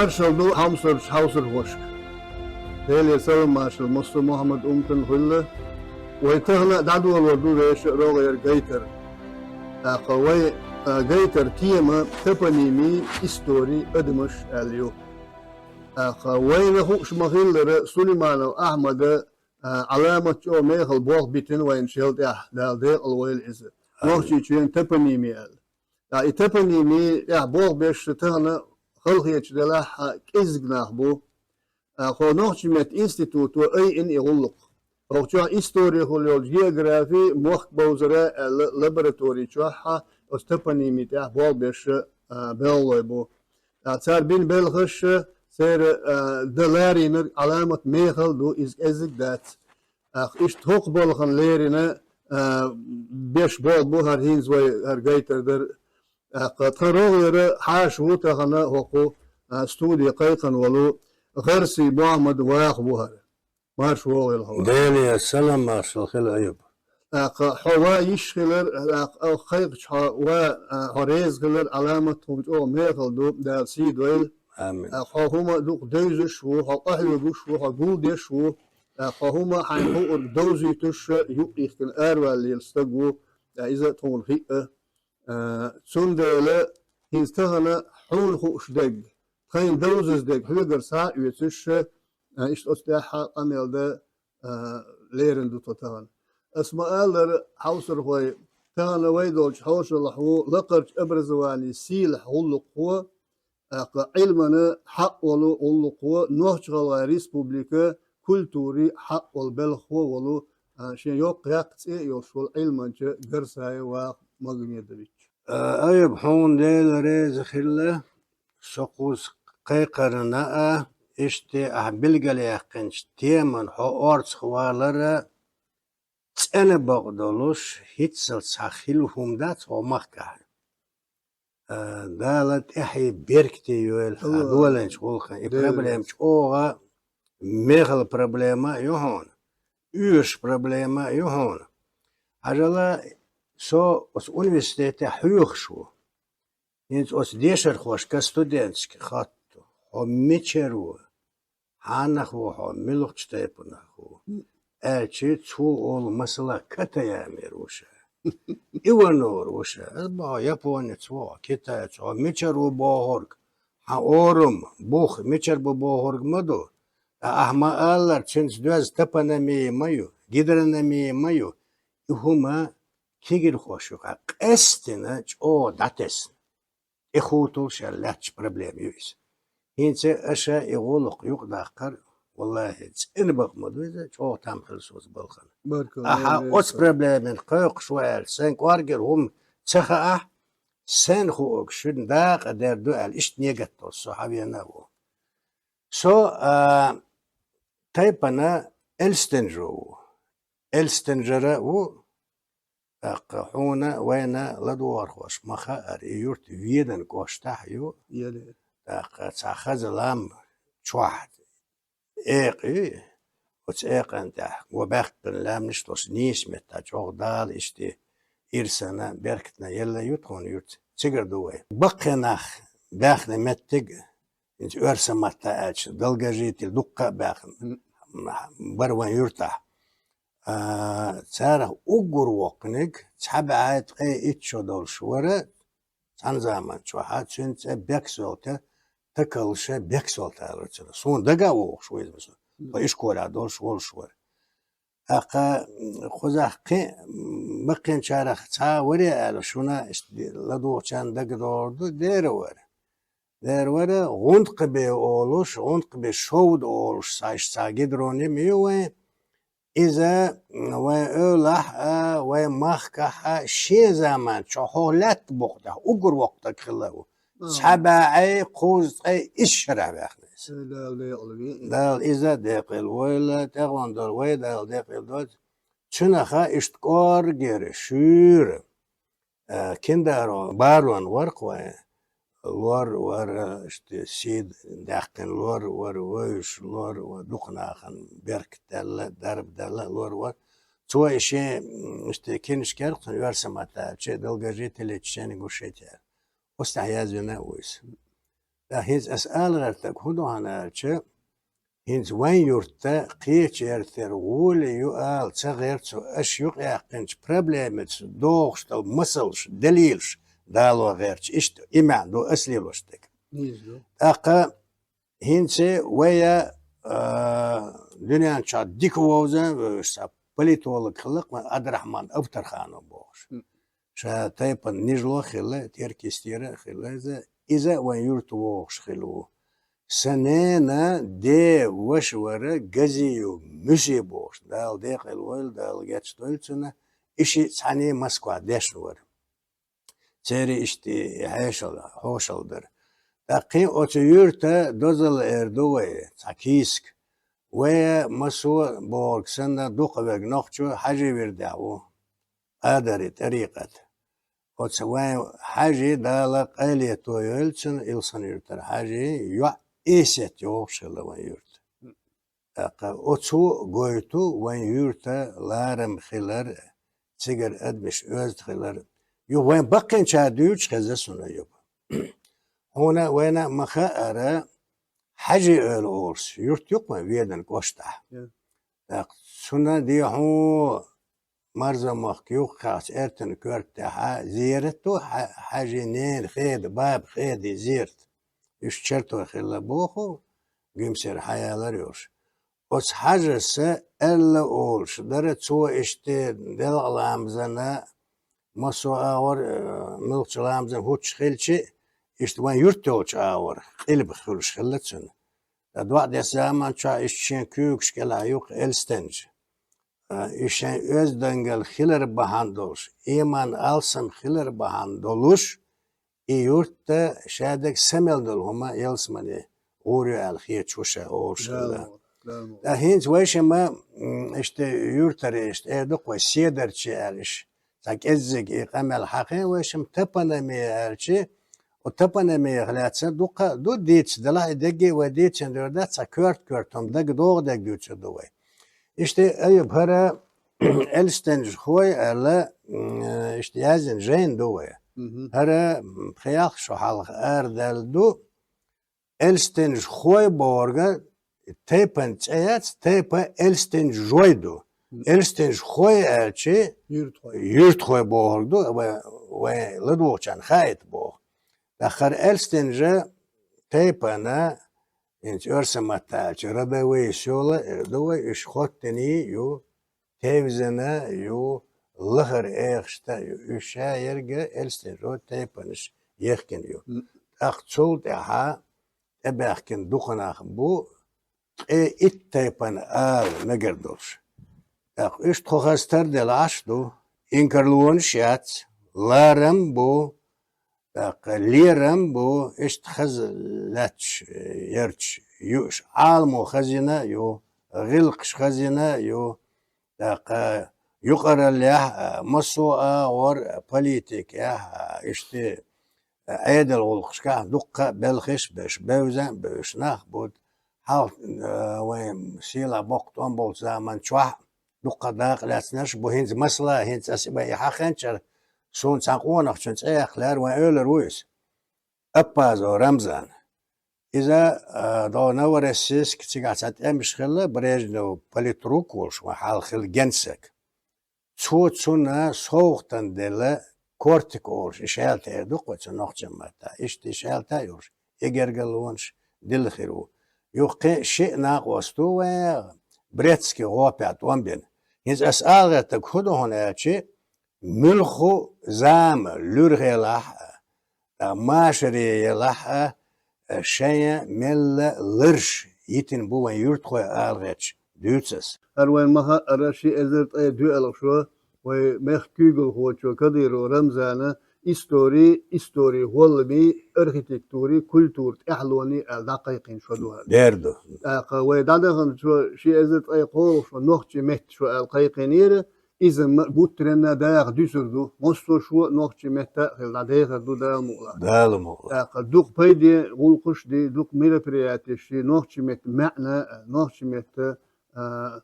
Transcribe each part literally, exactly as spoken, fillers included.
Маршал ду хьомсарча хьовсархошка. Делера салам-маршал массо а Мухьаммад умматана хуьлда. Вай тахан а дӀадолор ду вешан рогӀера гайтар. ТӀаккха вай, а, гайтар тема «Топонимия, история, адамаш» аьлла ю. ТӀаккха вайна хууш ма-хиллара, Сулейманов Ахьмада, а, Ӏаламат чӀогӀа мехала болх битина вайна шел тӀехь, Дала декъала войла иза. Амин. Нохчийчоьнан топонимия аьлла. ТӀаккха и топонимия тӀехь болх беш тахан халахеташ делахь а кӀезига нах бу. А, хӀокху нохчийн меттан институто айина и гӀуллакх. ХӀокху чохь историхула йолчу географи, мохк бовзара аьлла лаборатори чохь а оцу топонимия тӀехь болх беш, а, белхалой бу. ТӀаккха цара бина белхаш, церан, а, дан ларийнарг Ӏаламат мехала ду, иза кӀеззиг дац. ТӀаккха иштта хӀокху балхана леррина, а, беш болх бу хӀара хӀинца вай хӀара гайтар дара. ТӀаккха тхан рогӀера хьаша ву тахана хӀокху, а, студе кхайкхина волу ГӀарси Мухьаммад ваха ву хӀара. Марша вогӀийла хьо. Делера салам-маршалла хуьлда, Аюб. ТӀаккха хьо ван йиш хилар, тӀаккха оха кхайкхича хьо ван, а, хьо реза хилар Ӏаламат хӀума чӀогӀа мехала ду, Дала сий дойла. Амин. ТӀаккха хьо хӀума дукха девзаш ву, хьо къахьоьгуш ву, хьо гулдеш ву. ТӀаккха хьо хӀума хьайна хуург довзуьйтуш юкъ йихкина араваьлла стаг ву, ткъа иза тхуна хиъа. А, цундела хӀинца тахана хьуна хууш дерг, тхайна довзаза дерг хьоьгара схьа а оьцуш, а, иштта оцу тӀехь а къамел дан, а, лерина ду тхо тахана. Ас ма-аллара, хьовсархой, тахана вай долчу хьошалгӀахь ву лакхарчу образованин сийлахь гӀуллакхо, тӀаккха Ӏилмана хьакъ волу гӀуллакхо, Нохч-ГӀалгӀайн Республика культурин хьакъ волу белхахо волу, а, шен йоккха яккха цӀе а йолуш волу Ӏилманча Гарсаев Ваха Магомедович. А, Аюб, хьуна Дела реза хилла, со кхуза кхайкхарна а, иштта ахь билгалъяьккхинчу теман хьо орцахвалар а цӀена бакъдолуш, хӀинццалц цхьа хилла хӀума дац хьо махкахь. А, Дала тӀаьхье беркате йойла хьан доланчу гӀуллакхна. И проблема чӀогӀа мехала проблема а ю хьуна, оьшуш проблема а ю хьуна. Хьажал, со оцу университетехь хьоьхуш ву. ХӀинца оцу дешархошка, студенташка хотту: «Хьо мичара ву? Хьанах ву хьо, муьлхачу тайпанах ву?» аьлча, цо олу масала Катаямир ву ша, Иванов ву ша, ас боху, японец ву хьо, китаец ву хьо, мичара ву бохург, хьан орам, бух мичара бу бохург ма ду. Ткъа ахьа ма-аллара, цуьнца доьзна топономия ма ю, гидрономия ма ю. И хӀума кегирхоша юкъахь къаьстина чӀогӀа дӀатесна, тӀехутталуш аьлла лаьтташ проблема ю иза. ХӀинца аша и гӀуллакх юкъадаккхар, валлахӀи, цӀена бакъ ма ду иза, чӀогӀа там хилла соьца балхана. Баркалла, Ахьа Аллах оцу проблемина кхойкхуш ву аьлча, сайн кӀоргера хӀума ца хаахь, сайн хуург шуьна дакъа дер ду аьлла, иштта негатдолуш со хьан вена а ву. Со, а, тайпана элстинжа ву. Элстинжара а ву, тӀаккха хьуна, вайна ладогӀархоша ма хаара, и юрт Веданан кӀоштахь ю. ТӀаккха цхьа хаза лам чохь экъа ю, оцу экъан тӀехь го баьккхина лаьмнаш долуш нийса меттахь чӀогӀа Дала иштта ирсана, беркатна елла ю тхуна юрт. Цигара ду вай. Баккхий нах баьхна меттиг, хӀинца оьрсийн маттахь аьлча, долгожитель дуккха а баьхна бара вайн юртахь. А, царах уггар воккханиг цхьа бӀе ткъе итт шо долуш вара, цхьана заман чохь, цуьнан цӀе Бексолта, такалша Бексолта алара цунах. Суна дага а вогӀуш ву иза, со, тхо ишколехь долуш волуш вара. ТӀаккха, м, кхузахь кхин, м, баккхийчарах цхьа а варе аьлла, шуна иштта ладугӀучарна дагадогӀур ду, дера вара. Дера вара, гӀунткъабе олуш, гӀунткъабе шовда олуш, цхьа иштта цхьа гидрон ю вайн. Иза, м, вайн эвлахь а, вайн махкахь а шен заман чохь хӀокху лаьттан букъ тӀехь уггар воккха стаг хилла ву. Цхьа бӀе кхузткъе исс шарахь ваьхна иза. Дала декъала ве. Дала иза декъала войла, тӀегӀон долу вай Дала декъала дойла. Цуьнах иштта кӀоргера, шуьйра, а, Киндарон барон вара-кх вайн, лор вара, иштта сий даьккхина лор вара, вевзаш лор вара, дукха нахана беркат даьлла, дарба даьлла лор вара. Цо и шен, м, иштта кинашка яра-кх цуьнан оьрсийн маттахь аьлча, долгожителей Чечено-Ингушетии аьлла. Оцу тӀехь язвина а ву иза. ТӀаккха хӀинца ас ала гӀертарг хӀун ду хьона аьлча, хӀинца вайн юрта кхечу яртара гӀоле ю ала ца гӀерта цо, аша юкъаяьккхинчу проблемаца догӀуш долу масалш, далилаш дало гӀерташ. Иштта и маьӀна ду ас лелош дерг. Иза ду. ТӀаккха хӀинца вай, а, дуьнен чохь дика вовза а вевзаш, цхьа политолог хилла-кх вайн Абдрахьман Абтарханов бохуш. М. Ша тайпана нижло а хилла, Теркйистера а хилла иза. Иза вайн юрта вогӀуш хилла ву. Сан ненан ден ваша вара Газиев Муьси бохуш. Дала декъала войла, Дала гечдойла цунна. И шиъ цхьаьний Москвахь дешна вара. Церан иштта и хьешал, хьошалла дара. ТӀаккха кхин оцу юьрта дозалла эр ду вай, цхьа кийсак. Вай массо а бохург санна, дукха верг нохчо Хьажи вирдехь ву, Къадари тӀарикъат. Оцу вайн Хьажи, Дала къайле тойойла цунна, Илсхан-Юьртара Хьажи, йоӀ Эсет йогӀуш хилла вайн юьрта. ТӀаккха оцо гойту вайн юьрта ларам хилар, цигара адамаш оьзда хилар. Юха вайн баккхийчара дуьйцуш хеза суна юха. Хьуна вайна а ма хаара, Хьажи-Эвла олуш юрт ю-кх вайн Веданан кӀоштахь. Я. ТӀаккха цунна де хьуна Марзамохк юххехь Эртан коьрта тӀехь зерат ду, Хьа-, Хьажин ненан хеда, баба хеди зерат. Уьш чартой хилла боху, Гуьмсера хьаялар йолуш. Оцу Хьажас Элла олуш дара, цо иштта делкъа ламазана, массо а агӀор, э, муьлххачу ламазан хӀуттуш хилча, иштта вайн юрт йолчу агӀор къилба хуьлуш хилла цуьнан. Ткъа доӀа деш заманчохь иштта шен куьйгаш кӀелахь ю-кх Элстенчу. А, и шайн оьздангалла хилар бахьана долуш, иман алсам хилар бахьана долуш, и юрт а ша дерг са мел долу хӀума ялсамане гӀур ю аьлла хеташ ву ша олуш хилла. Дала мукъ, Дала мукъ. Ткъа хӀинца вайшимма, м, иштта юьртара иштта эр ду-кх вай седарчий аьлла, иштта цхьа кӀеззиг и къамел хьахийна вайшимма топонимия аьлча, оцу топонимиях лаьцна дуккха а ду дийца делахь, и дерриге а вай дийцина дер дац, цхьа коьрта-коьрта хӀума дага догӀу дерг дуьйцур ду вай. Иштта, Аюб, хӀара Элстенчу хой аьлла, м, иштта яздина жайна ду вай. Мгм. ХӀара, м, пхи-ялх шо хьалха арадаьлла ду. Элстенчу хой бохург тайпан цӀе яц, тайпа элстенчой ду. Мгм. Элстенчу хой аьлча, юьртахой. Юьртахой бохург ду, вай, вай ладугӀучарна хаийта боху. ТӀаккха хӀара Элстенча тайпана, хӀинца оьрсийн маттахь аьлча, родовые сёла эр ду вай, уьш хӀоттийна ю, тевзина ю, лахара эхашта ю, уьш ша ерриге Элстенчу тайпанаш ехкина ю. М. ТӀаккха цул тӀаьхьа тӀебаьхкина дукха нах бу, ткъе итт тайпана ала мегар долуш. ТӀаккха уьш тхо хаза тарделла Ӏаш ду, инкарлонаш яц, ларам бу, тӀаккха лерам бу, иштта хаза лаьтташ, э, ярташ ю уьш. Ӏаламо хазйина а ю, гӀиллакхаш хазйина а ю, тӀаккха юкъараллехь а, массо а агӀор а, политикехь а, иштта, э, Ӏедалан гӀуллакхашкахь дуккха а белхаш а беш, бевза а бевзаш нах бу. Хьалха, э, вайн сийлахь боккха тӀом болчу заман чохь дуккха дакъа лаьцнарш а бу. ХӀинца масала, хӀинца аса вай и хьахийнчара, суна цхьана къонахчун цӀе яккха лаьара, вайн эвлара ву иза. Аппазов Рамзан. Иза, а, догӀу Новороссийск, цигахь цхьа тӀемаш хилла, Брежнев политрук волуш, вайн хьалха хилла генсек. Цо цунна совгӀатана делла кортик олуш, и шаьлта эр ду-кх вай цу нохчийн маттахь. Иштта и шаьлта а йолуш, и гергарлонаш дилла хир ву. Юха кхин а шиъ накъост ву вайн Брестский гӀопехь тӀом бина. ХӀинца ас ала гӀертарг хӀун ду хьуна аьлча, муьлхха а зама луьра хилахь а, ткъа машаре елахь а, шайн мелла ларш йитина бу вайн юьртахой ала гӀерташ дуьйцу ас. ХӀара вайн ма-хаъара, ши эзар ткъе доьалгӀа шо вай мехкан куьйгалхочо Кадыров Рамзана истори, истори гӀолламий, архитектури, культури тӀаьхьалони аьлла дӀакхайкхийна шо ду хӀара. Дера ду. ТӀаккха вай дӀадаханчо ши эзар ткъе кхоалгӀа шо нохчийн меттан шо аьлла кхайкхийнера, иза ма-, гуттаренна даха дуьсур ду, массо а шо нохчийн метта а хилла дӀадехар ду Дала мукъ лахь. Дала мукъ лахь. ТӀаккха дукха пайде гӀуллакхаш а ди, дукха мероприятеш а ди, нохчийн меттан маьӀна, нохчийн меттан, а,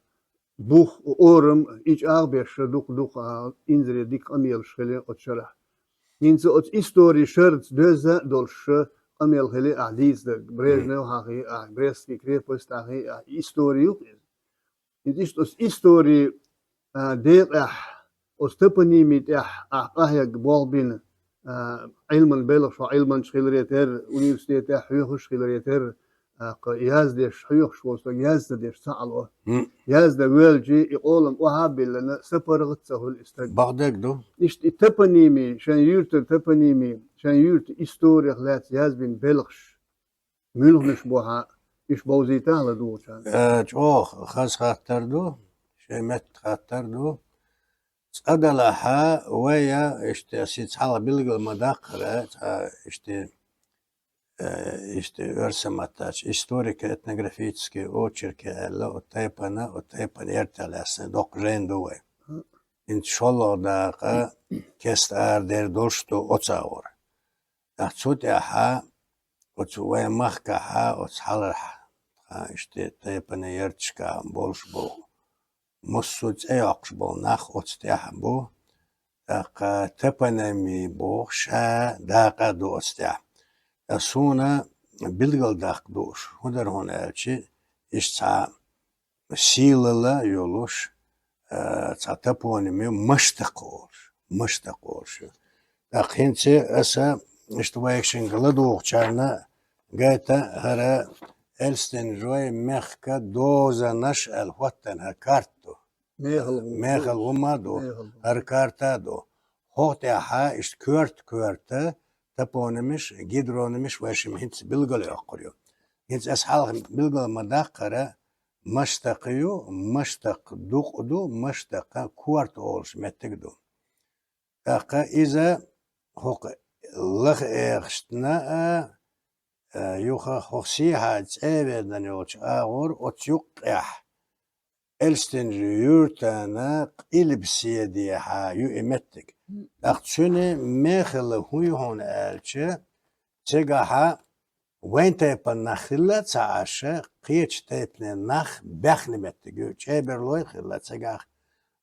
бух, орам, и чӀагӀбеш дукха-дукха, а, инзаре дика къамелаш хили оцу шарахь. ХӀинца оцу истори шарца доьзна а долуш, къамел хили ахь дийца дерг, Брежнев хьахи ахь, Брестский крепость хьахи ахь, истори ю-кх иза. Иза иштта оцу истори, а, декъехь, оцу топонимий тӀехь ахь къахьегна болх бина, а, Ӏилман белхаш, хьо Ӏилманча хиларе терра, университетехь хьоьхуш хиларе терра, а, кхы яздеш, хьоьхуш волу стаг яз ца деш ца Ӏало. Яздан воьлча, и къолам охьа а биллина, сапаргӀат ца хуьлу и стаг. Бакъдерг ду. Иштта и топонимий, шайн юьртара топонимий, шайн юьртан историх лаьцна язбина белхаш. Муьлханаш бу хьан, уьш бовзийтахьа ладугӀучарна? Э, чӀогӀа хаза хаттар ду, шайн метта хаттар ду. Цкъа делахь, вай, иштта, аса цхьалха билгал ма-даккхара, цхьа, иштта, э, иштта, оьрсийн маттахь историко-этнографический очерки аьлла, оцу тайпана, оцу тайпана яртах лаьцна доккха жайна ду вай. ХӀинца шолгӀа дакъа кеста арадер долуш ду оцу агӀор. ТӀаккха цу тӀаьхьа оцу вайн махкахьа, оцу хьалхарчу, тхан иштта тайпана ярташкахь болуш болу, массо а цӀе йоккхуш болу нах оцу тӀаьхьа бу, тӀаккха топоними боху ша дакъа а ду оцу тӀаьхьа. Ткъа суна билгалдаккха дууш, хӀун дара хьуна аьлча, иштта цхьа сийлалла йолуш, а, цхьа топоним ю, Маштакъ олуш, Маштакъ олуш ю. ТӀаккха хӀинца аса иштта вайшинга ладугӀучарна гайта хӀара Элстинжой мехка дозанаш аьлла хӀоттана хӀара карта ду. Мехала гӀум. Мехала гӀум а ду, мехала гӀум, хӀара карта а ду. ХӀокху тӀаьхьа иштта коьрта-коьрта топонимаш, гидронимаш вайшимма хӀинца билгалйоккхур ю. ХӀинца аса хьалха билгал ма-даккхара, Маштакъ ю, Маштакъ дукъ ду, Маштакъ корта олуш меттиг ду. ТӀаккха иза хӀокху лаха эгӀаштана а, а, юха хӀокху сехьа цӀе а ведана йолчу агӀор оцу юккъехь Элстинжи юьртана къилбаседехьа ю и меттиг. ТӀаккха цуьнан мехала хӀун ю хьуна аьлча, цигахьа вайн тайпана нах хилла а ца Ӏаш, кхечу тайпанийн нах баьхна меттиг ю, чӀебарлой а хилла цигахь,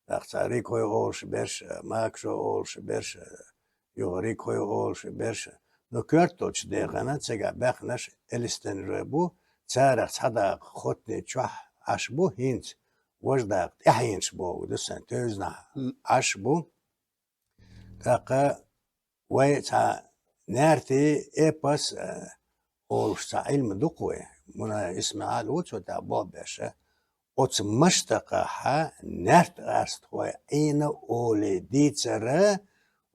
тӀаккха цхьа рикхой олуш берш, макашо олуш берш, юха рикхой олуш берш. Ну, коьрта долчу дехана цигахь баьхнарш элстинжой бу, царах цхьа дакъа Хотни чохь Ӏаш бу хӀинца, важа дакъа тӀаьхьенаш бохург ду сан, тевзанахь Ӏаш бу. ТӀаккха вай цхьа наьртий эпос, э, олуш цхьа Ӏилма ду-кх вай. Мунаев ИсмаӀил ву цу тӀехь болх беш. Оцу Маштакъахьа наьрт астхой Ӏийна олий дийцар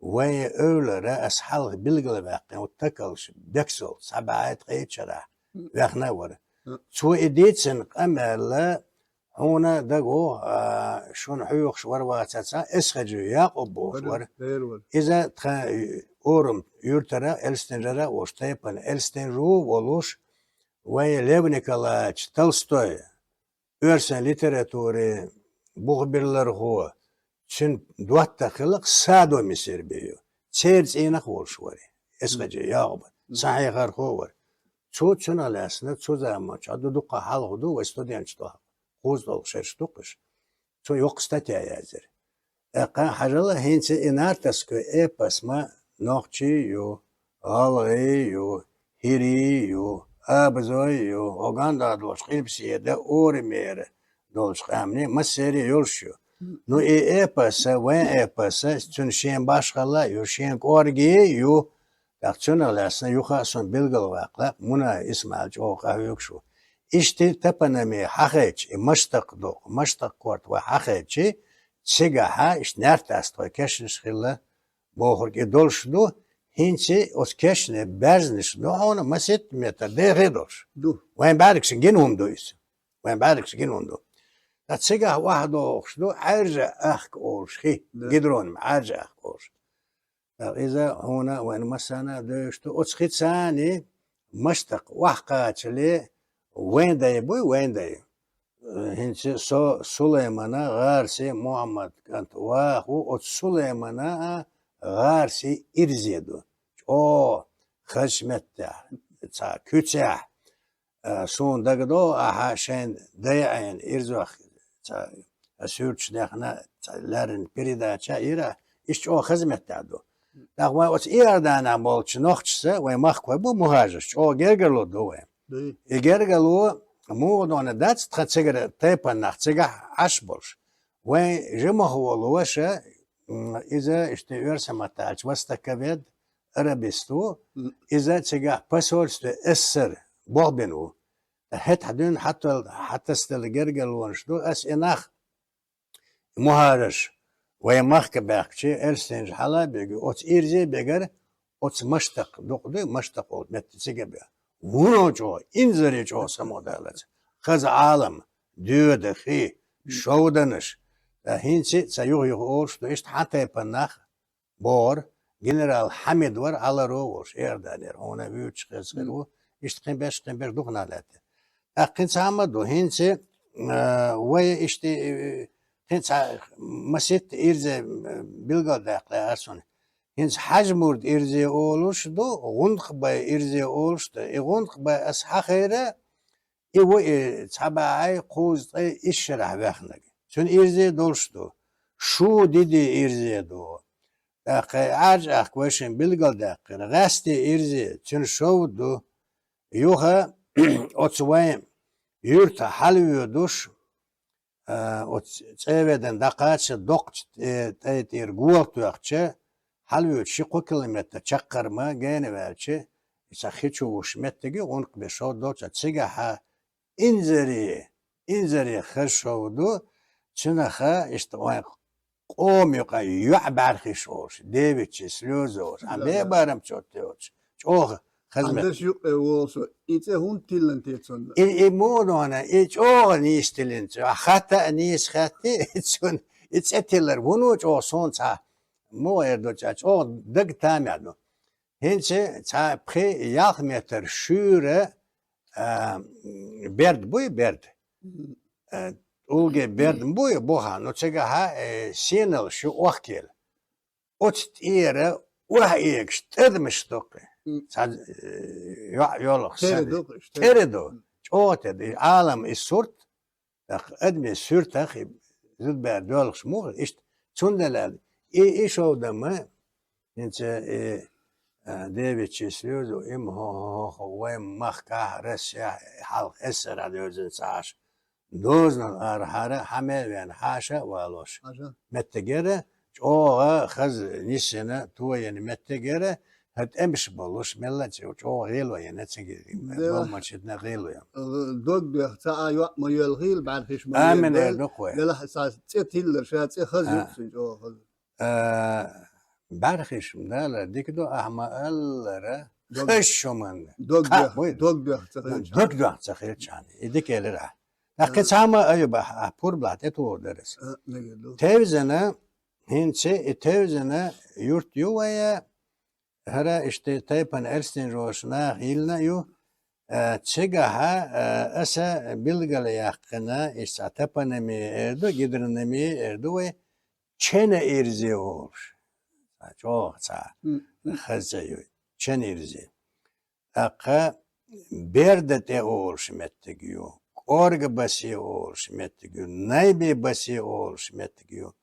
вайн эвлара, аса хьалха билгалваьккхина, ву такалш Бексол, цхьа бӀе ткъе итт шарахь ваьхна а вара. Цо и дийцина къамел хьуна дагавогӀу, а, шуна хьоьхуш вара вацара цхьа Эсхаджи Якъуб бохуш вара. Иза тхан Орам юьртара, элстинжара а волуш, тайпана элстинжа а волуш, вайн Лев Николаевич Толстой, оьрсийн литературин бухбирлархо, цуьнан доттагӀ хилла-кх Садо Месерби ю. Церан цӀийнах а волуш вара Эсхаджи Якъуб. Сан хьехархо а вара. Цо цунах лаьцна цу заманчохь ду, дуккха хьалха ду, вай студенташ ду, кхузткъалгӀа шераш ду-кх уьш. Цо йоккха статья язйира. ТӀаккха хьажал, хӀинца и нартовской эпос ма нохчий ю, гӀалгӀий ю, хӀирий ю, абазой ю, хӀокху ганда долчу къилбаседа, орамера долчу къаьмнийн массеран йолуш ю. Ну, и эпос, вайн эпос, цуьнан шен башхалла а ю, шен кӀорге а ю. ТӀаккха цунах лаьцна юха а суна билгалваккха лаьа, Мунаев ИсмаӀил чӀогӀа къахьоьгуш ву. Иштта топоними хьахайча, и Маштакъ ду-кх, Маштакъ корта вай хьахайча, цигахьа иштта наьрт астхой кешнаш хилла бохург и долуш ду, хӀинца оцу кешнийн баьрзнаш ду хьуна масийтта метр дехе а долуш. Ду. Вайн бӀаьргашна гина хӀума ду иза. Вайн бӀаьргашна гина хӀума ду. Ткъа цигахь охьадогӀуш ду Ӏаьржа ахка олуш хи, гидронима Ӏаьржа ахка олуш. ТӀаккха иза хьуна а, вайна массарна а девзаш ду. Оцу хица Маштакъ охьакхачале вайн дай буй, вайн дай. ХӀинца со Сулаймана ГӀарси Мухьаммад кӀант ваха ву, оцу Сулаймана а ГӀарси ирзе ду. ЧӀогӀа хазачу меттехь, цхьа куьцехь, а, суна дагадогӀу, ахьа шайн дай Ӏийна ирзох, цхьа, ас суьрташ дехна, цхьа лаьррина передача йира, иштта чӀогӀа хаза меттехь ду. ТӀаккха вайн оцу Иорданехь болчу нохчаша вайн махкахой бу мухӀажарш, чӀогӀа гергарло ду вайн. И гергарло муха дона дац тхан цигара тайпанах цигахь Ӏаш болуш. Вайн жимахволу ваша, м, иза иштта оьрсийн маттахь аьлча востоковед, арабист ву, иза цигахь посольство СССР бохбина ву. ХӀетахь дуьйна хьатал-, хьатасделла гергарлонаш ду, ас и нах, мухӀажарш, вайн махка баьхкичи, элстинчу хьала а бегий, оцу ирзе а бегара, оцу Маштакъ дукъ ду, Маштакъ волу метта цига бе. ВуноӀ чӀогӀа, инзаре чӀогӀа самукъадаллалц. Хаза Ӏалам, доьда, хи, шовданаш. Ткъа хӀинца а ца юха-юха олуш ду, иштта хьан тайпанах бохура, генерал Хьамид вара Ӏаларо волуш, Иорданера, хьуна вуьйцуш хеза хир ву, иштта кхин беш, кхин беш дукха нах лаьттира. ТӀаккха кхин цхьа а ма ду, хӀинца, а, вай иштта, э, кхин цхьа маситта ирзе, э, билгалдаьккхина ас шуна. ХӀинца Хьаьжмурд ирзе олуш ду, гӀункхбай ирзе олуш ду. И гӀункхбай ас хьахийра, и ву и цхьа бӀе кхузткъе исс шарахь ваьхнарг. Цуьнан ирзе долуш ду. Шу Диди ирзе ду. ТӀаккха Ӏаьржа аьхка вайшимма билгалдаьккхира. ГӀаьсте ирзе, цуьнан шов ду. Юха оцу вайн юьртахь хьалавоьдуш, а, оцу цӀа а ведан дӀакхача, доккхачу тӀе-, тӀай тӀера гола тоьхча, хьалавоьдуш ши-кхо километр чаккхарма гена ваьлча, и цхьа хи чу вуш меттиг ю, гӀункхбе шов долча, цигахьа инзаре, инзаре хаза шов ду, цуьнаха иштта вайн къома юкъа йоӀ бӀаьрхиш олуш, девичьи слёзы олуш, а бе барам чот йоцуш, чӀогӀа хаза меттиг. Даш юкъе волу со, и цӀе хӀунда тиллина те цунна? И, и муха дона, и чӀогӀа нийса тиллина цо, хатта а нийса хатти, и цунна, и цӀе тиллар, вуно чӀогӀа суна цхьа, муха эр ду цӀа, чӀогӀа дага тамехь ду. ХӀинца цхьа пхи-ялх метр шуьйра, а, берд буй, берд? А, улге берд буй, буха, ну, цигахьа, э, сенал шу охкела. Оцу тӀера охьаэгаш тӀадамаш дуккхи. Цхьа, э, йоӀ йолах санна. ТӀера ду. ЧӀогӀа тӀера ду. И Ӏалам, и сурт, тӀаккха адамийн суьртах и зудбаьр доьлхуш муха, иштта цундела аьлла, и, и шовдама, хӀинца и, а, девичьи слёзы, и ма хӀо-, хӀо-, хӀо-, хӀо-, вайн махкахь, Россехь, хьалха эсархьа девзина ца Ӏаш, дозанал арахьара, хьан мел вена хьаша а валош. Хьаша. Меттигера, чӀогӀа хаза нисйина, тояна меттигера, хӀара тӀемаш болуш, мелла а ца чӀогӀа гӀело йина цига, дела, бомбанчитна гӀело йина. Дог доьхна ца а йоӀ ма йоьлхийла, бӀаьрхиш ма йоьлхийла. Амин, эр ду-кх вай. Делахь сан цӀе тиллар, ша цӀе хаза ю-кх цуьнан чӀогӀа хаза. А, бӀаьрхиш ма далара, дика ду, ахьа ма-аллара, хаза шуман. Дог доьхна ца хилча. Дог доьхна ца хилча. И дика элира ахьа. ТӀаккха кхин цхьа ма айба, ахьа пурбалахь тӀетухур дара аса. А, мегар ду. Тевзана, хӀинца и Тевзана юрт ю вай, хӀара иштта тайпана элстинчу нах йиллина а ю, а, цигахьа, а, аса билгалъяьккхина, иштта цхьа топонимия эр ду, гидрономия эр ду вай, Чена ирзе олуш. Цхьа чӀогӀа цхьа хаза цӀе ю, Чена ирзе. ТӀаккха Берда тӀе олуш меттиг ю, КӀорга басе олуш меттиг ю, Найбе басе олуш меттиг ю.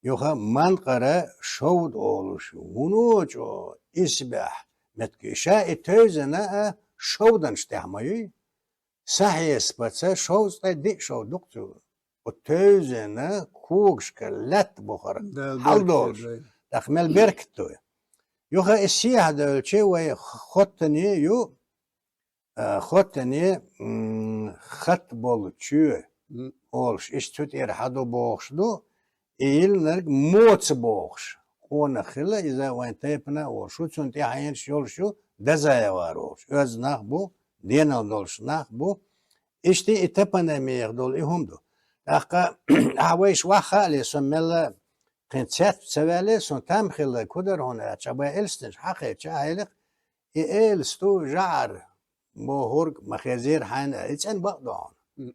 Юха Манкъара шовда олуш, вуно чӀогӀа исбаьхьа меттиг ю. Ша и Тевзана а шовданаш тӀехь ма юй. Сан хьесапаца шовзткъе диъ шов ду-кх цу. Оцу Тевзана когашка лаьтта бухара хьалдолуш. ТӀаккха мел беркат ду. Юха и сехьа девлча вай хоттане ю, а, хоттане, м, хатта болу чоь олуш, иштта цу тӀера хьаду бохуш ду, и йиллинарг моца бохуш. Къонах хилла иза вайн тайпана а волуш ву, цунна тӀаьхьенаш йолуш ю, Дазаевар олуш. Оьзда нах бу, денал долуш нах бу. Иштта и топонимех долу и хӀума ду. ТӀаккха ахьа вайша ваха хаале, со мелла кхин цецб ца ваьлле, сон там хилла, кху дара хьуна аьлча, вай элстинчу хьакхеча, ахьа элира, и эла сту жӀар бохург ма хезира хьайна, и цӀена бакъ ду хьуна.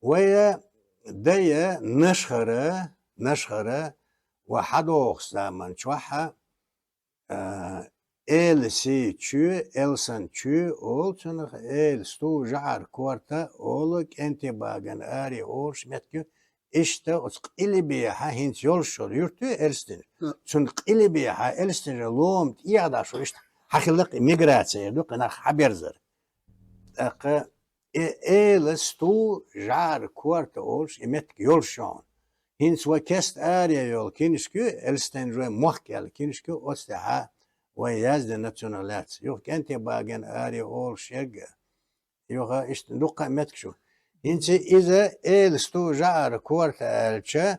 Вай дайа Нашхара, Нашхара ва хьадоху заман чохьа, а, Элси чоь, Элсан чоь олу цунах, эла сту жӀар корта олу, кӀентий багана аре олуш меттиг ю. Иштта оцу къилбехьа хӀинца йолуш йолу юрт ю Элстин. Цунна къилбехьа Элстинера лома тӀехьа даш ву иштта хьахилла миграция ду, кхин нах хьаберзар. ТӀаккха и эла сту жӀара корта олуш и меттиг йолуш йогӀу. ХӀинца вай кеста аре йолу кинишка ю, Элстин жой мохк яьлла кинишка ю, оцу тӀехьа вай яздина национализация. Юха кӀентий багина аре олуш ерга. Юха иштта дуккха а меттигаш ю. ХӀинца иза эла сту жӀара корта аьлча,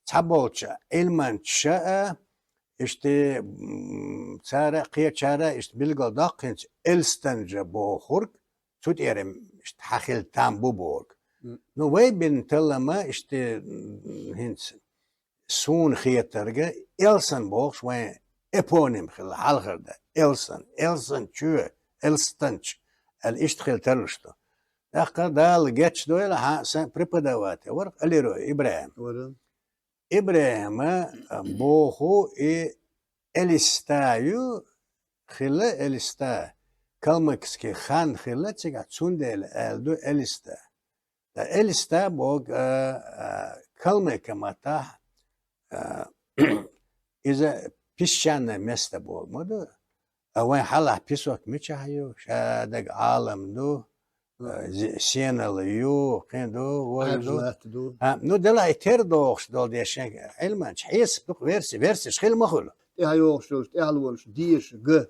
цхьаболчу Ӏилманчаша а, иштта, м, цара а, кхечара а иштта билгал доккху хӀинца Элстанжа бохург, цу тӀера иштта хьан хила там бу бохург. Ну, вай бина таллама иштта, м, хӀинца суна хетарга, Элсан бохуш вайн эпоним хилла хьалхара да. Элсан, Элсан чоь, Элстанч, аьлла иштта хила тарлуш ду. ТӀаккха Дала гечдойла хьан сан преподаватель вара Алиро ИбрахӀим. ИбрахӀима, а, боху и Элиста ю, хилла Элиста. Калмыкский хан хилла цигахь, цундела аьлла ду Элиста. Ткъа Элиста боху, а, а, калмыкан маттахь, а, иза песчаное место боху ма ду. А вайн хьалахь песок мичахь ю? Ша дага Ӏалам ду, а, зи-, сенал ю, кхин ду, вай ду. Хьаьржа латта ду. А, ну, делахь и тера дохуш долу дешен Ӏилманча хьесап дукха верси-, версиш хила ма хуьлу. ТӀаьхьа йогӀуш йолуш, тӀаьхьа лонаш деша, га,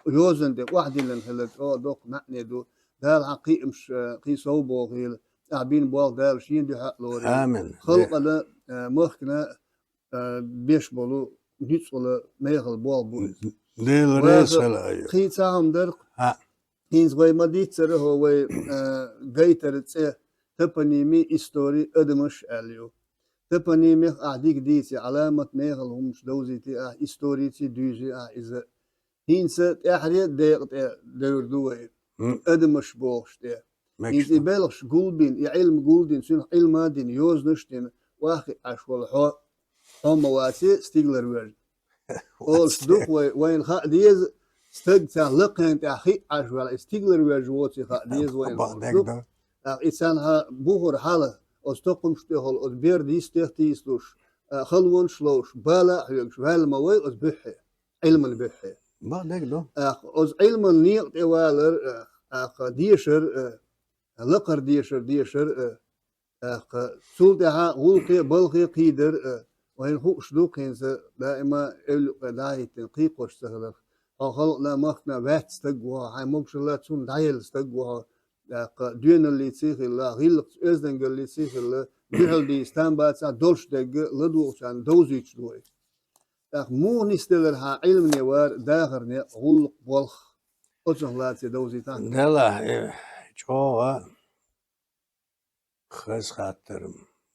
йозан де, охьадиллина хилар, чӀогӀа доккха маьӀне ду. Дала хьан кхиамаш, а, кхин сов бохийла, ахь бина болх Дала шен дуьхьа а лорийла. Амин. Халкъана, а, махкана, а, беш болу ницкъала мехала болх бу иза. Дела реза хила айо. Кхин цхьа хӀума дара. ХӀинца вай ма дийццара хӀо вай, а, гайтара цӀе топоними, истори, адамаш аьлла ю. Топонимех ахь дика дийци, Ӏаламат мехала хӀуманаш довзийти ахь, историци дуьйзи ахь иза. ХӀинца тӀаьхьаре декъа тӀе девр ду вай. Адамаш бохуш тӀе. ХӀинца и белхаш гулбина, и Ӏилма гулдина, цуьнах Ӏилма а дина, йозанаш а дина, охьахиъ Ӏаш волу хьо, хьо ма ваце стигалара вежа. Олуш дукха вай, вайна хаа деза, стаг цхьа лакхена тӀехь хиъ Ӏаш ваьлла, и стигалара вежа воций хаа деза вайна. ТӀаккха и царна хьан бухара хьала, оцу токхамаш тӀехула, оцу берда йистех тийсалуш, а, халонаш ловш, бала а хьоьгуш, ваьлла ма вай оцу буьххье, Ӏилман буьххье. Бакъдерг ду. ТӀаккха оцу Ӏилман некъа тӀе валар, а, тӀаккха дешар, а, лакхара дешар, дешар, а, тӀаккха цул тӀаьхьа гӀуллакхе а, балхе а кхийдар, а, вайна хууш ду, кхинца даима эвлукъе дӀахӀиттина кхийкхош ца хиларх. Хьо халкъана, махкана ваьцна стаг ву хьо, хьайн могушалла цунна дӀаелла стаг ву хьо, тӀаккха доьналлиций хилла, гӀиллакхца оьздангаллиций хилла, дуьхьал дийца там бацахь, долуш дерг ладугӀучарна довзуьйтуш ду вай. ТӀаккха муха нисделира хьан Ӏилмане вар, дахарне гӀуллакх болх? Оцунах лаций довзийтахь. Делахь, э, чӀогӀа хаза хаттар,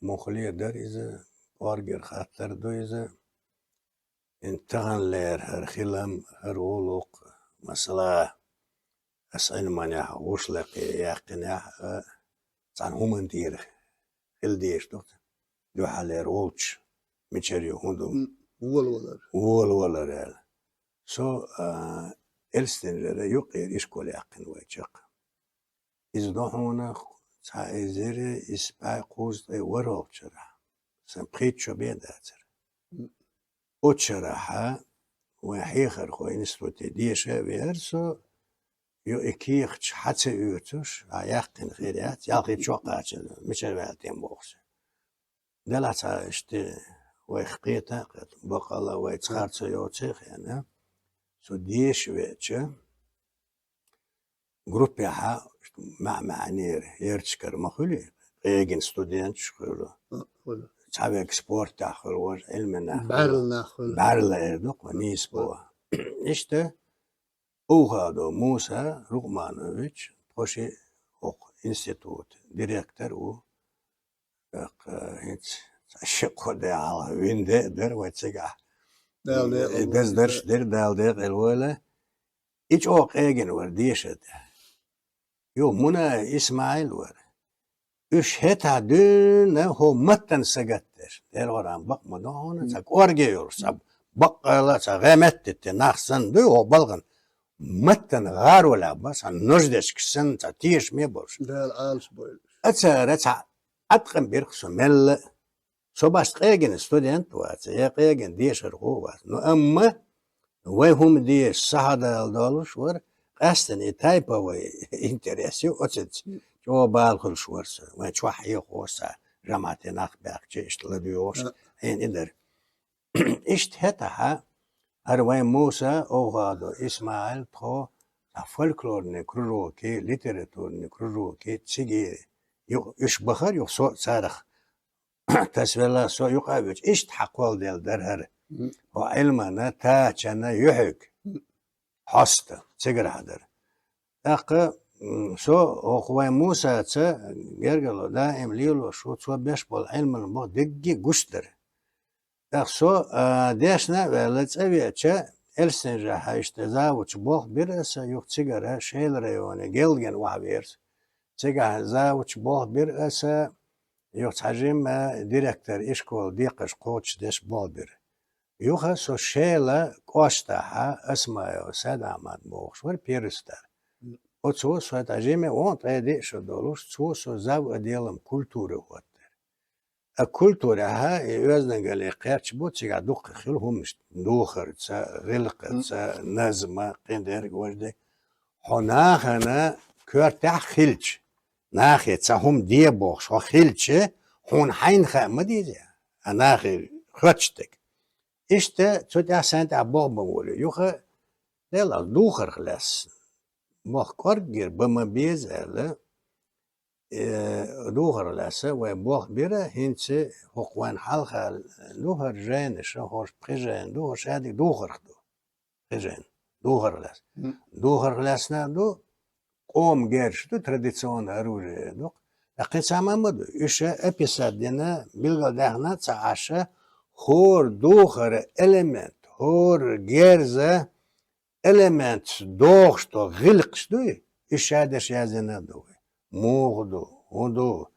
муххале дара иза, кӀоргера хаттар ду иза. Ин таханлера хӀара хилам, хӀара гӀуллакх, масала, ас Ӏилманехь гӀуш лакхе яьккхинехь а, цхьана хӀуманна тӀера хила дезаш ду. Дуьхьалера волчу мичара ю, хӀун ду? М, волавалар. Волавалар аьлла. Со, а, Элстинера юккъера ишкол яьккхина вай чекх. Иза ду хьуна цхьа эзар исс бӀе кхузткъе ворхӀалгӀачу шарахь. Сан пхийтта шо бен дацара. Оцу шарахьа вайн хьехархойн институте деша а веара со, ю и кехаташ хьа ца оьцуш, а яьккхина хир яц, ялхитта шо кхачана, мичара ваьлла тем бохуш. Делахь цхьа иштта вайх кхета а кхета, баккъалла вайца харцо йоцу а хиъна, со деша веача, группехьа маьӀ-маьӀӀенера, ярташкара ма хуьлий, къегина студенташ хуьлу. Хуьлу. Цхьаверг спортехь хуьлу, важа Ӏилманах хуьлу. БӀаьрла нах хуьлу. БӀаьрла эр ду-кх вай нийса боху. Иштта Ухадов Муса Рукъманович, тхо ши хӀокху институт директор ву. ТӀаккха хӀинца цхьа ши-кхо де хьалха вина де а дара вай цигахь. Дала декъала войла. И деза дарш дира, Дала декъала войла. И чӀогӀа къегина вара дешар тӀе. Юха Мунаев Исмаил вара. Уьш хӀетахь дуьйна хӀо маттана сагатдеш. Делахь, бакъ ма ду хьуна, цхьа кӀорге йолуш, цхьа баккъала, цхьа гӀеметтетте нах санна дуй хӀо балгӀана. Маттана гӀаро лаьбба, цхьа нождечкаш санна, цхьа тешаме болуш. Дала Ӏалаш бойла. Ацара цхьа Ӏаткъам бира-кх со мелла а. Со башта къегина студент вац, я къегина дешархо вац. Ну, амма вай хӀума деш, сахьадала долуш вара, къаьстина и тайпа вай интерес ю, оцинца чӀогӀа бала хуьлуш вара со. Вайн чохь хьехош цхьа жамаӀате нах баьхча, иштта ладоьгӀуш, хьенан и дара. Иштта хӀетахьа, хӀара вайн Муса, Овхадо, ИсмаӀил, тхо, цхьа фольклорный кружоке, литературный кружоке, циге, ю-, уьш бахара юха со царах тасавелла, со юкъа а вуьту, иштта хьакхолладелла дара хӀара. Хьо Ӏилмана, тачана, юьхьиг. Хьоста, цигара хьадара. ТӀаккха, м, со, хӀокху вайн Мусаца гергарло даим лелош ву, цо беш болу Ӏилман боху дигги гуш дара. ТӀаккха со, а, дешна а ваьлла, цӀа веача, Элстинжахьа иштта завуча болх бира аса, юха цигара Шелан районе Гелдгена охьавера со. Цигахь завуча болх бира аса, юха цхьа жимма директор ишкола декхарш кхочушдеш болх бира. Юха со Шелан кӀоштахьа Асмаева Сайд-Ахьмад бохуш вара первый стар. Оцо со тӀе жиме вон ткъе диъ шо долуш, цо со зав отделом культуры хӀоттара. А культурехьа и оьздангалле кхерч бу, цигахь дуккха хила хӀуманаш: духарца, гӀиллакхаца, назма, кхидерг, важа дерг. Хьо нахана коьртехь хилча, нахе цхьа хӀума де бохуш хьо хилча, хьуна хьайна хаа ма деза, а нахе хоьттуш дерг. Иштта цу тӀехь, сайн тӀехь болх бан волу. Юха, делахь, духарх лаьцна болх кӀорггера бан ма беза аьлла, э, духарх лаьцна вай болх бира, хӀинца хӀокху вайн хьалха ду хӀара жайнаш, хӀорш пхи жайна ду, хӀорш шадерг духарх ду. Пхи жайна. Духарх лаьцна. Духарх лаьцна а ду, къоман герзаш ду, традиционное оружие ду. Ткъа кхин цхьа ма ма ду. Уьш описать дина, билгалдаьхна ца Ӏаш, хӀора духара элемент, хӀора герза элементаш дохуш долу гӀиллакхаш дуй, уьш шадерш яздина а ду вай. Муха ду, хӀун ду,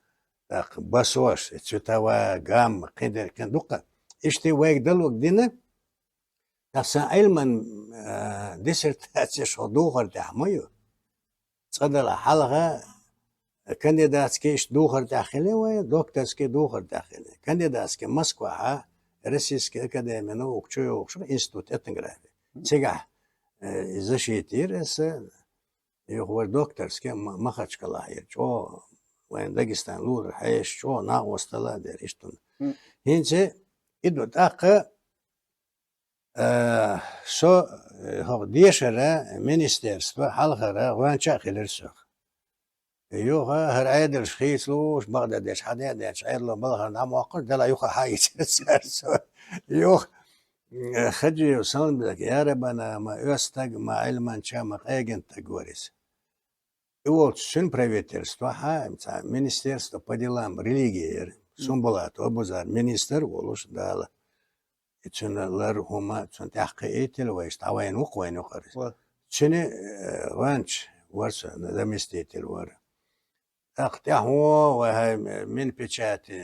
тӀаккха басош, цветовая гамма, кхидерг, кхин дуккха. Иштта вайга далург дина, тӀаккха сан Ӏилман, а, диссертацеш хӀокху духар тӀехь ма ю. Цкъа-делахь хьалха кандидатский иштта духар тӀехь хили вай, докторский духар тӀехь хили. Кандидатский Москвахьа, Российский академия наук чу йогӀуш институт этнографии. Цигахь, э, защитира аса, юха вара докторский Ма-, Махачкалахь яра, чӀогӀа вайн Дагестан лулара хьешаш, чӀогӀа накъосталла а дара, иштта. ХӀинца и ду тӀаккха, Э, со, э, хӀокху дешара министерство хьалхара гӀоьнча а хилира соьх. Юха хӀара Ӏедалш хийцалуш, бакъдерг деш хьаде а деача, Ӏедало балхана дӀа ма воккхура, делахь юха хьаийцира цара со. Юха, э, Хаджиев Саламбек, Ярабана ма оьстаг, ма Ӏилманча, ма къегина стаг вара иза. И волчу цуьнан правительствохьа, цхьа министерство по делам религии яра. Сумбулатов Абузар министр а волуш, Дала и цуьнан лар хӀума, цунна тӀаьхьакхиийтина вай, иштта дӀавайна ву-кх вайна юкъара иза. Цуьнан, э, гӀоьнча вара со, заместитель вара. ТӀаккха тӀаьхьо вай хьайн Минпечати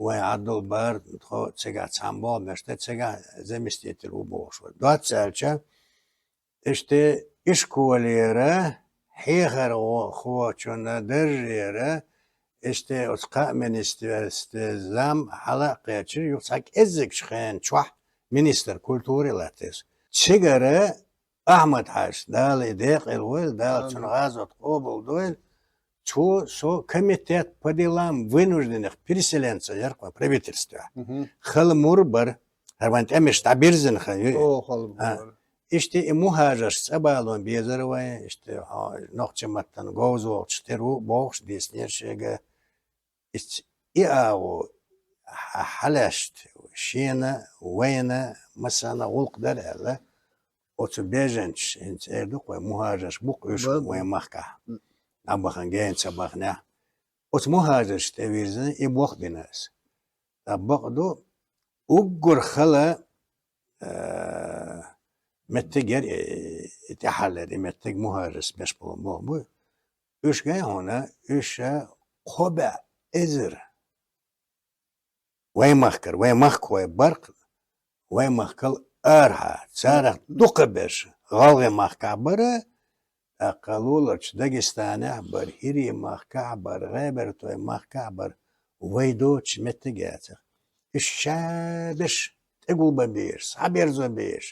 вайн Ӏаддулбар, тхо цигахь цхьаьна болх беш, тӀе цигахь заместитель ву бохуш вара. Доцца аьлча, Иштта ишколера хьехархочун даржера, иштта оцу кхаа министерстве зам хьала а кхечира, юха цхьа кӀеззигчу хенан чохь министр культуры латтийса. Цигара Ахьмад-Хьаьжас, Дала и декъала войла, Дала цуьнан гӀазот къобалдойла, цо со комитет по делам вынужденных переселенцев яра-кх вайн правительствехь. Хала мур бара, хӀара вайн тӀемаш дӀабирзина хан ю. Иштта и мухӀажарш цӀа балон безара вайн, иштта хьо нохчийн маттана говзалгӀачу тера ву бохуш дийцинера шега. Иштта и агӀо хьа-, хьалаьшта шена, вайна, массарна гӀуллакх дара аьлла, оцу беженцаш, хӀинца эр ду-кх вай, мухӀажарш бу-кх уьш вайн махкахь, дӀабахана гена ца баханехь. Оцу мухӀажаршна тӀевирзина и болх бина аса. Ткъа бакъду, уггар хала, а, меттиг яра и, и тӀаьххьарлера, и меттиг мухӀажаршца беш болу болх бу. Уьш гай хьуна, уьш кхо бӀе эзар вайн махкара, вайн махкахой бара-кх, вайн махкал арахьа, царах дукхаберш гӀалгӀайн махкахь бара, тӀаккха луларчу Дагестанехь бара, ХӀирийн махкахь бара, ГӀебартойн махкахь бара, вай доцуш меттиг яцара. Иштта ша берш тӀегулбан безаш, схьаберзо безаш.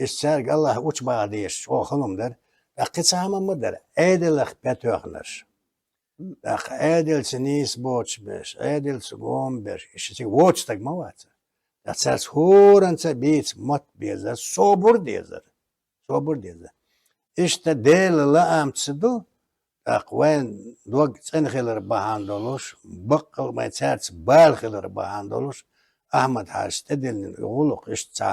Иштта цаьрга Аллахь учубаха дезаш чӀогӀа хала хӀума дара. ТӀаккха кхин цхьа хӀума ма дара. Ӏедалах пе тоьхнарш. ТӀаккха Ӏедалца нийса боцуш берш, Ӏедалца гома берш, иштта цига воцу стаг ма вацара. ТӀаккха цаьрца хӀоранца бийца мотт безара, собар дезара. Собар деза. Иштта Делан лаамца ду, тӀаккха вайн дог цӀена хилар бахьана долуш, баккъал вайн цаьрца бала хилар бахьана долуш, Ахьмад-Хьаьжас тӀедиллина и гӀуллакх иштта цхьа,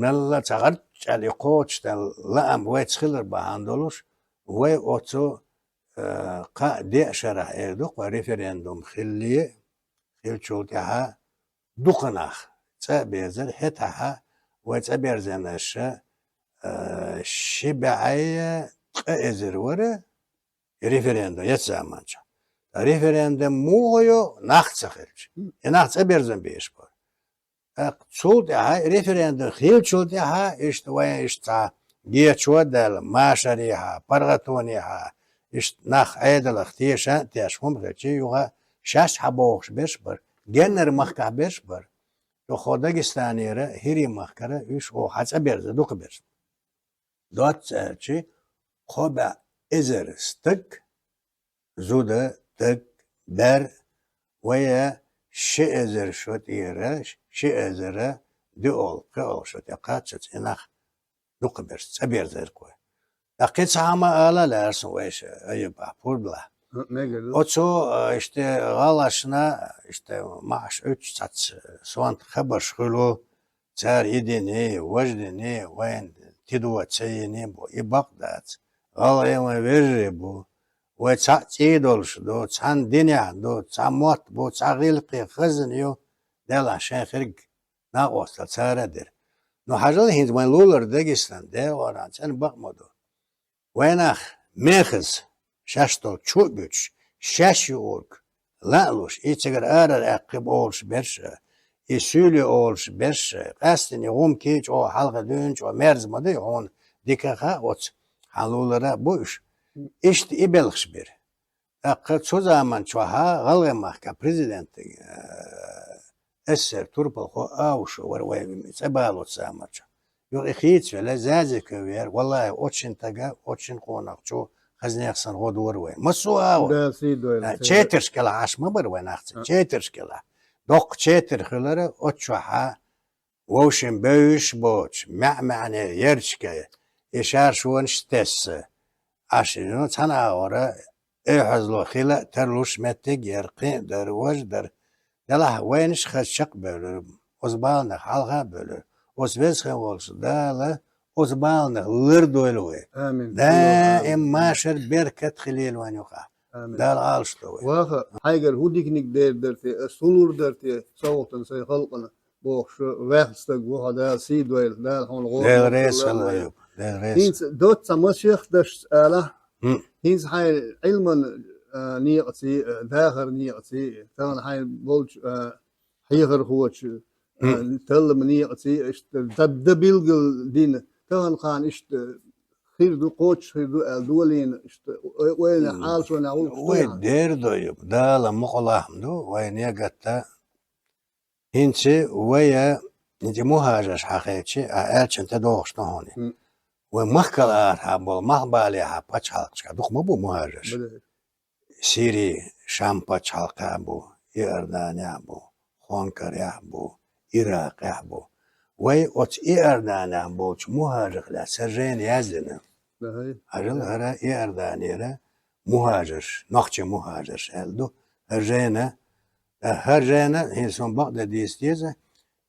мелла цхьа гӀарчӀ аьлла и кхочушдан лаам вайца хилар бахьана долуш, вай оцу, э, кхаа-деа шарахь эр ду-кх вай референдум хилале, хиллачул тӀаьхьа дукха нах цӀа а безара, хӀетахьа вай цӀа берзанаш, а, ши бӀе ткъа эзар вара референдум ецу заманчохь. Ткъа референдум муха йо, нах ца хилча? И нах цӀа берзан безаш бара. ТӀаккха цул тӀаьхьа, референдум хиллачул тӀаьхьа, иштта вайн иштта цхьа гечо а даьлла, машарехьа, паргӀатонехьа, иштта нах Ӏедалах теша а тешаш хӀума хилча, юха шаьш хьабохуш берш бара, геннара махкахь берш бара. Юха Дагестанера, ХӀирийн махкара уьш оха хьацӀаберза дукха берш. Доцца аьлча, кхо бӀе эзар стаг, зуда, таг, бер, вая ши эзар шо тӀера, ши эзара диъолгӀа, кхиолгӀа шо тӀе кхаччалц и нах дукха берш цӀа берзар-кх вай. ТӀаккха кхин цхьа хӀума ала лаьара суна вайша, Айюб, ахь пурба лахь. Мегар ду. Оцу, а, иштта гӀалгӀашна, иштта маӀаш Ӏуьттуш цхьацца сонта хабарш хуьлу, цара и дина, важа дина, вайна тидо ца йина бу, и бакъ дац. ГӀалгӀай вайн вежарий бу, вай цхьаъ цӀий долуш ду, цхьана динехь ду, цхьа мотт бу, цхьа гӀиллакхе хазна ю, делахь шайн хирг накъостал цара а дира. Ну, хьажал хӀинца вайн лулара Дагестан, дегӀоран цӀена бакъ ма ду. Вай нах мехаза, шаьш долу чу а буьтуш, шаьш юург лаалуш, и цигара арара аьккхи бохуш берш а, и суьйле олуш берш а, къаьстина и гӀум кийча чӀогӀа хьалха дуьйна чӀогӀа мерза ма дай хьуна, дика а хаьа оцу хьан лулара а бу уьш. Иштта и белхаш бира. ТӀаккха цу заман чохьа гӀалгӀай махка президент, э, СССР турпалхо Аушев вара вай цӀе балоцу заман чохь. Юха и хийцавелла, Зязиков вера, валлахӀи, оцу шина тага, оцу шина къонахчо хазнех санна гӀо дора вай. Массо а агӀор. Да, сий дойла, э, сий дойла. Четарш кӀелахь Ӏаш ма бара вай нах ца. Четарш кӀелахь. Доккха четар хилара, оцу чохьа вовшийн бевзаш боцуш, маьӀ-маьӀне ярчкай, и шаршонаш тесса. Ӏаш, ну, цхьана агӀора, эхьазло хила а тарлуш меттиг а яра, кхин а дара, важа дара. Делахь вайнаш хаза чекхбевлира, оцу баланах хьалха а бевлира. Оцу веза хин волчу Дала оцу баланах лардойла вай. Амин. Даим машар беркат хилийла вайн юкъахь. Амин. Дала Ӏалашдо вай. Ваха, хьайгара хӀун диканиг дер дара те, ас хӀун лур дара те, совгӀатан сайн халкъана? Бохуш, ваьхна стаг ву хьо, Дала сий дойла, Дала хьуна гӀо. Дела реза хила, Айюб, Дела реза. ХӀинца доцца масех дашца ала, хӀинца хьайн Ӏилман, а, некъаций, а, дахар некъаций, тахана хьайн болчу, а, хьехархочу, а, таллам некъаций, иштта дан, дан билгал дина, тахана кхана иштта хир ду, кхочуш хир ду аьлла долийна, иштта ой-, ойла хьала шуна гӀуллакхаш ду хьан? Дера дойу, Дала мукъалахь ма ду, вай негатта. ХӀинца вай, хӀинца мухӀажарш хьахийча, а аьлча тӀедогӀуш ду хьуна. Вай махкал арахьа болу, малхбалехьа пачхьалкхашка дукха ма бу мухӀажарш. Сири, Шам пачхьалкхехь бу, Иорданехь бу, Хонкарехь бу, Иракъехь бу. Вай оцу Иорданехь болчу мухӀажарх лаьцна хӀара жайна яздина. Хьажал, хӀара Иорданера мухӀажарш, нохчийн мухӀажарш аьлла ду. ХӀара жайна, э, хӀара жайна, хӀинца хӀума бакъдерг дийца деза,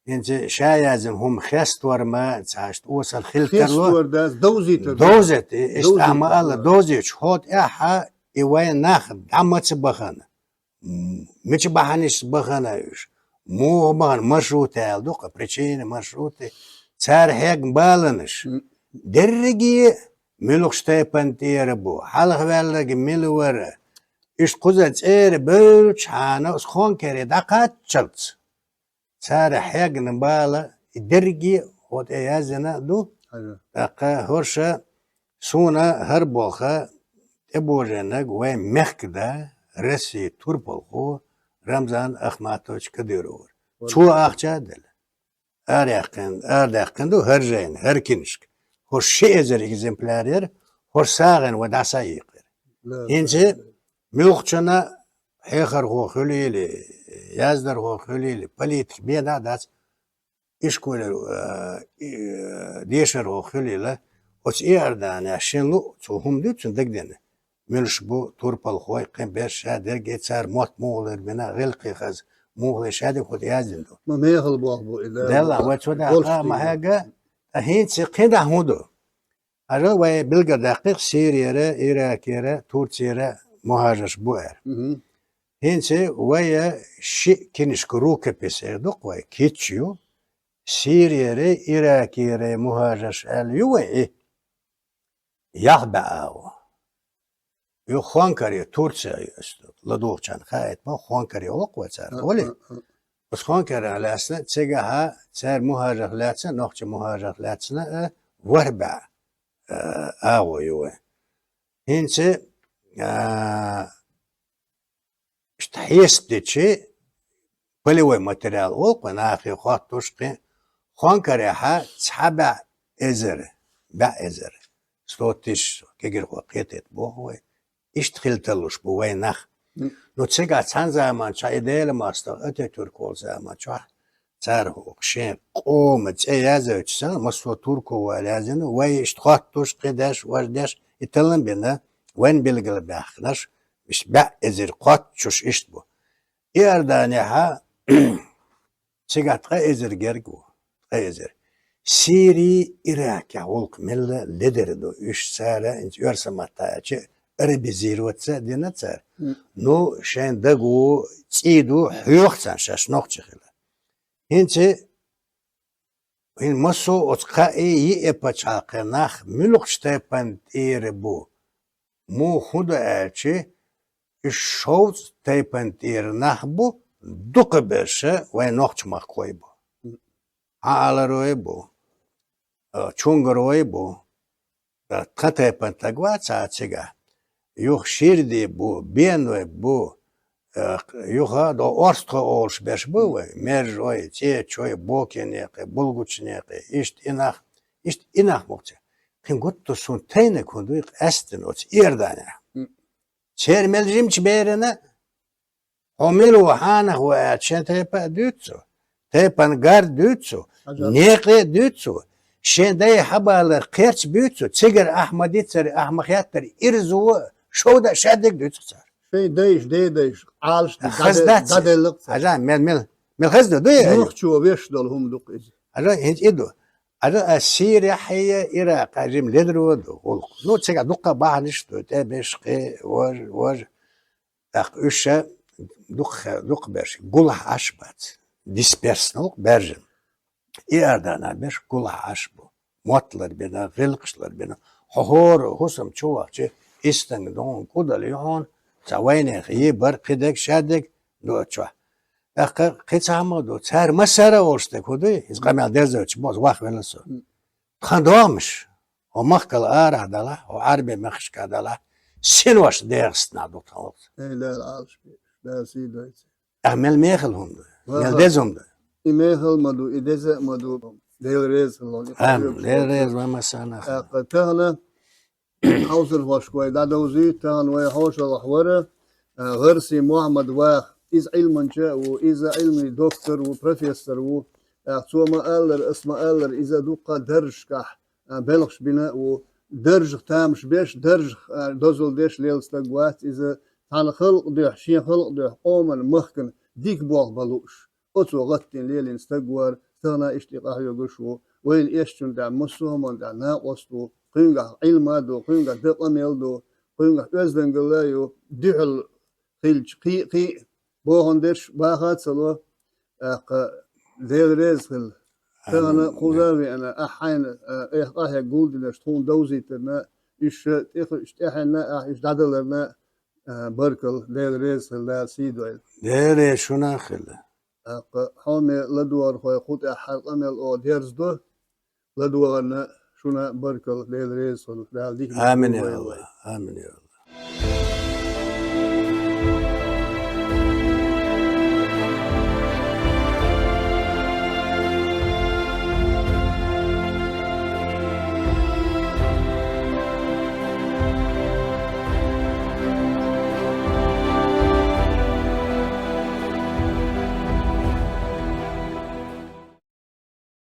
хӀинца ша яздина хӀума хеставар ма ца, иштта осал хила тарло. Хеставар дац, довзийтар ду. Довзийта, иштта ма алла, довзийта. Довзийча хӀокху тӀаьхьа и вайн нах дӀа маца бахана. М, мича бахьанашца бахана уьш? Муха бахана маршруте аьлла ду-кх, причина маршруте. Цара хьегна баланаш. Дерриге муьлхачу тайпана тӀера бу, хьалхаваьлларг мила вара. Иштта кхуза цӀера бевллачхьана оцу Хонкаре дӀакхаччалц. Цара хьегна бала и дерриге а хӀокху тӀе яздина а ду. ТӀаккха хӀорш суна хӀара болх тӀебожийнарг вайн мехкда, Россин турпалхо Рамзан Ахматович Кадыров вара. Цо ахча а делла. Арадаьккхина, арадаьккхина ду хӀара жайна, хӀара кинашка. ХӀорш ши эзар экземпляр яр, хӀорш сагӀина вай дӀасайийкъар. ХӀинца муьлххачунна хьехархо хуьлийла, яздархо хуьлийла, политик бен а дац, ишколера, э, и, э, дешархо хуьлийла, оцу Иорданехь шен луъ цо хӀума дуьйцу цунна дагадеана. Муьлш бу турпалхой, кхин берш шадерг, и цара мотт муха лербина, гӀиллакхе хаза муха ле шадерг хӀума яздина ду. Ма мехала болх бу и, да, Делла, вай цо даха ма хьегга, ткъа хӀинца кхин дӀа хӀун ду? Хьажал вай билгалдаьккхи Сирияра, Иракера, Турцера мухӀажарш бу аьлла. ХӀинца вай шиъ кинашка, рукопись эр ду-кх вай, кийча ю, Сирияра, Иракера мухӀажарш аьлла ю вай и. Ялх бӀе агӀо. Юха Хонкаре, Турция ю, аса ладугӀучарна хаийта боху, Хонкаре олу-кх вай цара, олий? Оцу Хонкарах лаьцна, цигахьа цара мухӀажарх лаьцна, нохчийн мухӀажарх лаьцна, а, ворхӀ бӀе, а, агӀо ю вай. ХӀинца, а, иштта хьесап дичи, полевой материал олу-кх вай, нахе хоттуш кхин, Хонкарехьа цхьа бӀе эзар, бӀе эзар, сто тысяч, кегирхой кхетийта боху вай, иштта хила талуш бу вай нах. Ну, цигахь цхьана заманчохь, и Делан мостагӀа Ататюрк волу заманчохь, цара хӀокху шен къоман цӀе яздечу санна, массо а турко вала яздина, вай иштта хоттуш, кхидеш, важдеш, и таллам бина, вайн билгалбаьхкинарш, иштта бӀе эзар кхоччуш иштта бу. Иорданехьа цигахь ткъа эзар герга ву, ткъа эзар. Сири, Иракехь гӀуллакх мелла ледара ду, уьш цара, хӀинца оьрсийн маттахь аьлча, арабизироваться дина цара. Ну, шайн даг ву, цӀий ду, хьоьху царна шаьш нохчий хила. ХӀинца, хӀинца массо а оцу кхаа йиъ пачхьалкхан нах муьлхачу тайпана тӀера бу? Муха хӀун ду аьлча, уьш шовзткъа тайпана тӀера нах бу, дукхахберш вайн нохчийн махкахой бу. Хьааларой бу, а, чунгарой бу, а, тхан тайпана стаг вац цигахь. Юха ширди бу, беной бу, а, юха до орстхой олуш берш бу вай, мержой, цечой, бокенекъе, булгучнекъе, иштта и нах, иштта и нах мукъ ца. Кхин гуттар суна тайниг хӀун ду, къаьсттина оцу Иорданехь. Церан мел жимачу берана, хьо мила ву, хьанах ву аьлча, шен тайпа а дуьйцу, тайпана гар а дуьйцу, некъе а дуьйцу, шен дай хьабалар кхерч буьйцу, цигара ахь ма дицара, ахь ма хеттара, ирзо а, шовда а шадерг дуьйцу цара. Шайн дайш, дедайш, Ӏалашди хаза дац. ДӀаделла-кх цара. Хьажа, мел, мел, мел хаза ду, ду и? Нохчо веш долу хӀума ду-кх иза. Хьажа, хӀинца и ду. Хьажа, а Сирехь а, Иракъехь а жима ледара ду гӀуллакх. Ну, цигахь дуккха бахьанаш ду, тӀе беш кхин, вож, вож. ТӀаккха уьш дукха, дукха берш гулахь Ӏаш бац. Дисперсна ву-кх баьржина. Иорданехь берш гулахь Ӏаш бу. Мотт ларбина, гӀиллакхаш ларбина. Хьо хӀора хӀусам чу вахча, истанг догӀун кӀудал ю хьуна, цхьа вайнехан йи бар, кхидерг, шадерг ду оцу чохь. ТӀаккха кхин цхьа хӀума ду, цара массара а волуш дерг хӀун ду, иза къамел дерзойтуш боху, вахвелла со. Тхан догӀмаш, хӀо махкал арахь далахь, хӀо Ӏарбийн мехкашкахь далахь, синош ДегӀастанахь ду тхан вовза. Эй, Дала Ӏалашбе, Дала сий дойла. Ахь мел мехала хӀума ду, мел деза хӀума ду. И мехала ма ду, и деза а ма ду. Дела реза хилла. Амин. Дела реза вайн массарна а хилла. ТӀаккха тахана хьовсархошка вай дӀадовзуьйту, тахана вай хьошалгӀахь вара, а, ГӀарси Мухьаммад ваха. Иза Ӏилманча а ву, иза Ӏилман доктор ву, профессор ву. ТӀаккха цо ма-аллара, ас ма-аллара, иза дуккха даржашкахь, а, белхаш бина а ву. Даржах тамаш беш, даржах, а, дозалла деш лелла стаг вац иза. Цхьана халкъан дуьхьа, шен халкъан дуьхьа, къоман, махкан дика болх бан лууш. Оцо гӀаттийна лелийна стаг вара, тахана иштта и къахьоьгуш ву. Вайна эшначунна тӀехь, массо а хӀуманна тӀехь накъост ву, кхуьнгахь Ӏилма а ду, кхуьнгахь дакъа а мел ду, кхуьнгахь оьздангалла а ю, дуьхьал хилча кхин а, кхин а бохург дерш баха а ца ло, тӀаккха Дела реза хила. Тахана кхуза а веана, ахь хьайна, а, айхьа къахьегна гулдинарш тхуна довзийтарна, уьш тӀехуьуш тӀаьхьенна, ахь уьш дӀадаларна, а, баркалла, Дела реза хила, Дала сий дойла. Дела реза шуна а хила. ТӀаккха хьоме ладогӀархой, кху тӀехь хьан къамел оха дерзадо, ладогӀарна шуна баркалла, Дела реза хуьлда, Дала дика. Амин, я АллахӀ, амин, я АллахӀ.